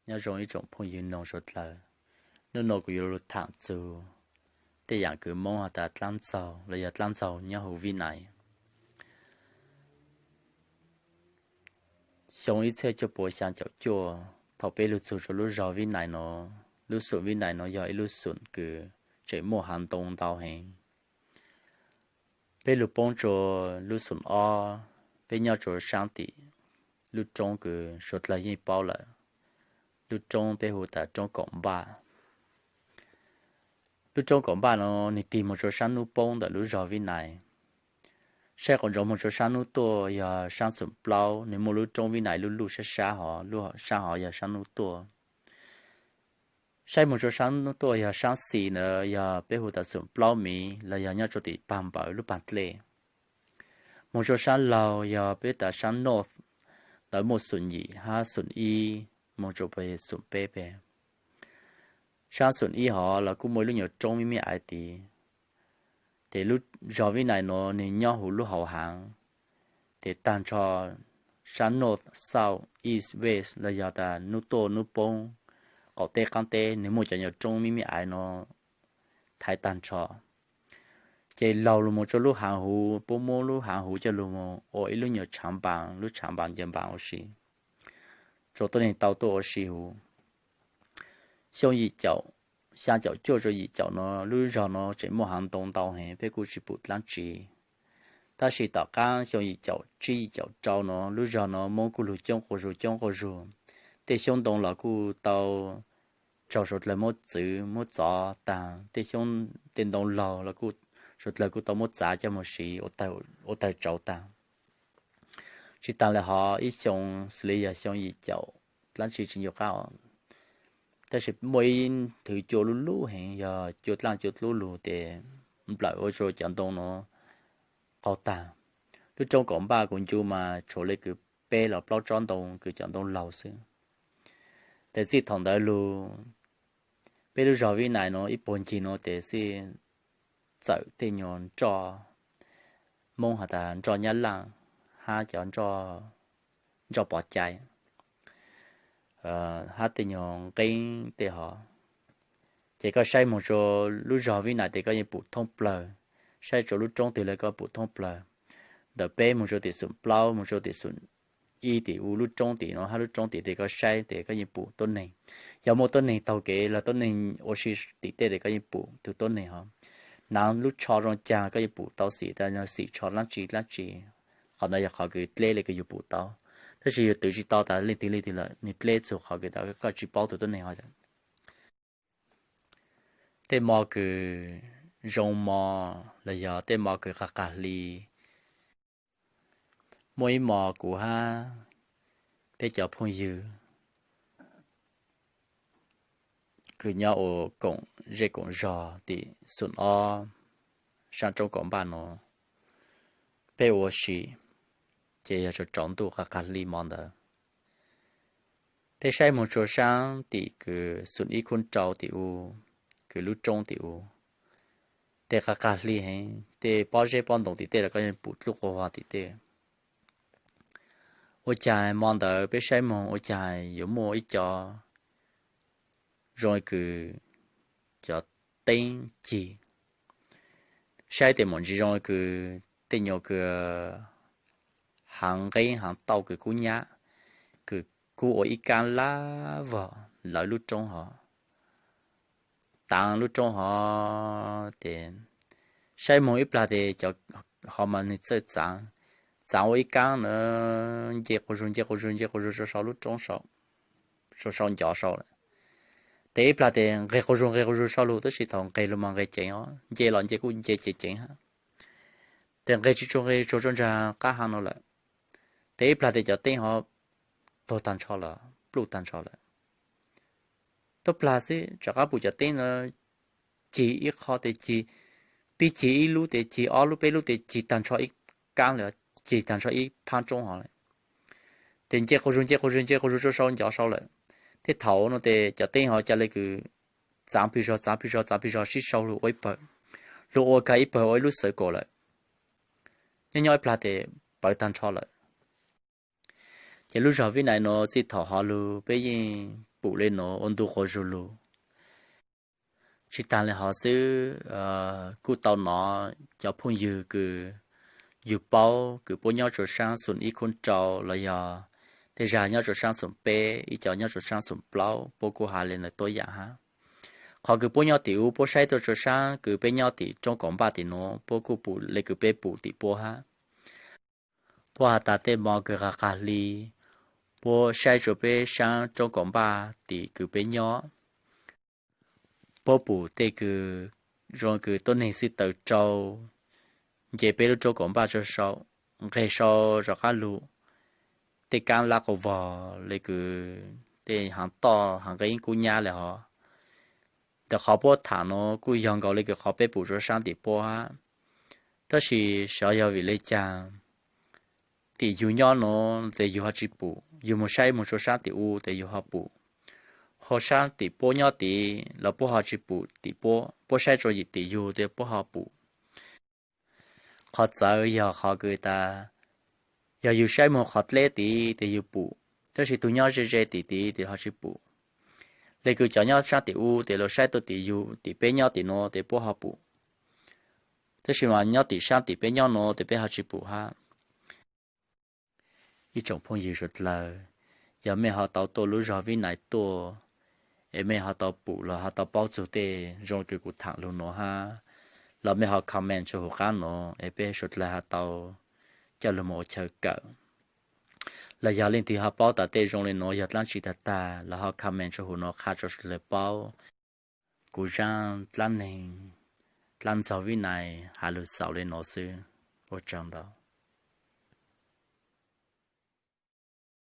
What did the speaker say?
Nyob zoo ib tsoom phooj ywg noog suav dlawg, hnub no kuv yuav lug thaam txug tej yaam kws Moob has tas dlaab ntxaug los yog dlaab ntxaug nyob huv Vib Nais. Xyoo ib txhiab cuaj puas xyaa caum cuaj, thaum peb lug txug rua lub zog Vib Nais no, lub xum Vib Nais no yog ib lub xum kws tseem muaj haav ntoo ntau heev. Peb lug poob rua lub xum ob, peb nyob rua saab tim lub roob kws suav dlawg yeej paub lawm, lub roob peb hu tas roob Kaum Npaj. Lub roob Kaum Npaj no nwg tig moog rua saab nub poob ntawm lub zog Vib Nais. Saib quas ntsov moog rua saab nub tuaj yog saab xum plaub, nwg muaj lub roob Vib Nais lub luj sab sab hov, lub saab hov yog saab nub tuaj. Saib moog rua saab nub tuaj yog saab xis ntawd yog peb hu tas xum plaub miv los yog nyob rua tim paag npawv lub paag dlej. Moog rua saab laug yog peb tas saab north, ntawd muaj xum yim hab xum ib, moog rua xum peb peg. Saab xum ib hov los kuj muaj ib lub nyuas roob me me aiv tid. Ces lub zog Vib Nais no nwg nyob huv lub hauv haav, ces taag nrho saab north, south, east, west los yog tas nub tuaj nub poob, qaum teb qaab teb, nwg muaj cov nyuas roob me me aiv no thaiv taag nrho. Ces laug lug moog rua lub haav huv, puab muab lub haav huv coj lug moog ua ib lub nyuas tshaav npaas, lub tshaav npaas ncaws npaas ua si, tsua tuab neeg tau tuaj ua si huv. Xyoo yim caum, xyaa caum cuaj rua yim caum no lub zog no tseem muaj haav ntoo ntau heev, peb kuj tsis pum dlaab tsi. Tab sis tom qaab xyoo yim caum tsib yim caum rau no lub zog no Moob kuj lug coob quas zug coob quas zug. Tej xyoob ntoo los kuj tau raug suav dlawg muab txwv muab txov taag, tej xyoob, tej ntoo laug los suav dlawg kuj tau muab txav coj moog siv ua tawg tsauv taag. Tsis taag le hov ib xyoo, xws li yog xyoo yim caum, dlaab tsi tsis ncu qaab os, tab sis muaj ib thwv cua lub lub heev yog cua dlaaj cua dlub lug tes nplawm ua rua cov ntoo no qaug taag. Lub roob Kaum Npaj kuv ncu mas tshuav le kws peb los plaub tsob ntoo kws cov ntoo laug xwb. Tes txij thaum ntawd lug, peb lub zog Vib Nais no ib puag ncig no tes xij txawm tej nyuas nroj, Moob has tas nroj Nyab Laaj hab cov nroj pov cai hab tej nyuas nqeeb tej hov. Ces koj saib moog rua lub zog Vib Nais tes koj yeej pum thoob plawg, saib rua lub roob twg le koj pum thoob plawg. Ntawm peb moog rua tim xum plaub moog rua tim xum ib tim u lub roob tim no hab lub roob tim tes koj saib tes koj yeej pum tuab neeg. Yog muaj tuab neeg taug kev los tuab neeg ua si tim tej tes koj yeej pum tug tuab neeg hov. Naav lub tsho zoo caag koj yeej pum tau xim tas xim tsho dlaab tsi dlaab tsi. Qhov ntawd yog qhov kws dleb le kws yug pum tau. Tab sis yug twv tsis tau tas leej twg leej twg lawm, nwg dleb txug qhov kws tas koj tsis paub tug tuab neeg hov. Tej mo kws zoo mo los yog tej mo kws qag qag hli. Muaj ib mo kuv hab peb cov phooj ywg kws nyob ua koom zej koom zog tim xum ob saab roob Kaum Npaj no, peb ua si, ces yog tsaus ntuj qag qag hli mo ntawd. Peb saib moog tsua saab tim kws xum ib khub rau tim u, kws lub roob tim u, tes qag qag hli heev, tej pob zeb pob ntoo tim tej los koj yeej pum dlub qua vog tim tej. Ua caag mo ntawd peb saib moog ua caag yuav muaj ib co zoo kws cov teeb cig, saib tes maum ntsis zoo kws tej nyuas kws haav nqeeb haav tauj kws kub nyab, kws kub ua ib kaab lab vog lawv lub roob hov, taav lub roob hov. Tes saib moog ib plag tes cov hov mas nwg txawj txaav, txaav ua ib kaab na, nce qua zug nce qua zug nce qua zug rua sau lub roob, rua sau ncov sau lawm. Tes ib plag tes nqeg qua zug nqeg qua zug sau lug, tab sis thaum nqeg lug mas nqeg ceev os, nce los nce kuj nce ceev ceev hab. Tes nqeg tsis tshua nqeg tsuag tsuag ntsa qab haav no lawm. Tes ib plag tes cov teeb hov tuag taag nrho lawm, pluj taag nrho lawm. Tuab plag xwb tsam qab pum cov teeb no cig ib qho tes cig, pib cig ib lub tes cig ob lub peb lub tes cig taag nrho ib kaab lawm, cig taag nrho ib phaab roob hov lawm. Tes nce qua zug nce qua zug nce qua zug rua sau ncov sau lawm. Tej thaum no tes cov teeb hov ca le kws txaav plig zog txaav plig zog txaav plig zog sib sau lug ua ib pawg, lug ua kag ib pawg ua ib lub xawv kaum lawm. Nyob nyob ib plag tes pawv taag nrho lawm. Ces lub zog Vib Nais no txij thaum hov lug peb yeej pum li nuav ua ntu quas zug lug. Tsi taag le hov xwb, kuj tau nov cov phooj ywg kws yug paub kws puab nyob rua saab xoom ib khub rau los yog tej zag nyob rua saab xoom peb, ib co nyob rua saab xoom plaub, puab kuj has le ntawd tuab yaam hab. Qhov kws puab nyob tim u puab saib tuaj rua saab kws peb nyob tim roob kaum npaj tim nuav puab kuj pum le kws peb pum tim puab hab. Puab has tas tej mo kws qas qas hli, puab saib rua peb saab roob kaum npaj tim kws peb nyob, puab pum tej kws zoo kws tuab neeg xwb tawv rau, nce peb lub roob kaum npaj rua sau, nqeg sau rov qab lug, tej kaab lab qau vog le kws tej haav toj haav nqeeb kub nyab le hov. Ntawm qhov puab tham nuav kuj yog nkaus le kws qhov peb pum rua saab tim puab hab. Tab sis xyov yog vim le caag, tim yug nyob nuav tes yug ho tsi pum, yug moog saib moog rua saab tim u tes yug ho pum, ho saab tim puab nyob tid los puab ho tsi pum tim puab, puab saib rua yim tim yug tes puab ho pum. Qhov txawv yog qhov kws tas, yog yug saib moog qhov dleb tid tes yug pum, tab sis tug nyob ze ze tim tid tes ho tsi pum. Le kws cov nyob saab tim u tes luas saib tuaj tim yug tim peb nyob tim nuav tes puab ho pum, tab sis mas nyob tim saab tim peb nyob nuav tes peb ho tsi pum hab. Ib tsoom phooj ywg suav dlawg, yog mej ho tau tuaj lub zog Vib Nais tuaj, es mej ho tau pum los ho tau paub txug tej zoo kws kuv tham lug nuav hab, los mej ho comment rua huv qaab nuav es peb suav dlawg ho tau coj lug moog ua chaw kawm. Los yog leej twg ho paub tas tej zoo le nuav yog dlaab tsi tag tag los ho comment rua huv nuav qha rua suav dlawg paub. Kuv Zaab dlaab neeg dlaab ntxaug Vib Nais has lug xaus le nuav xwb. Ua tsaug ntau.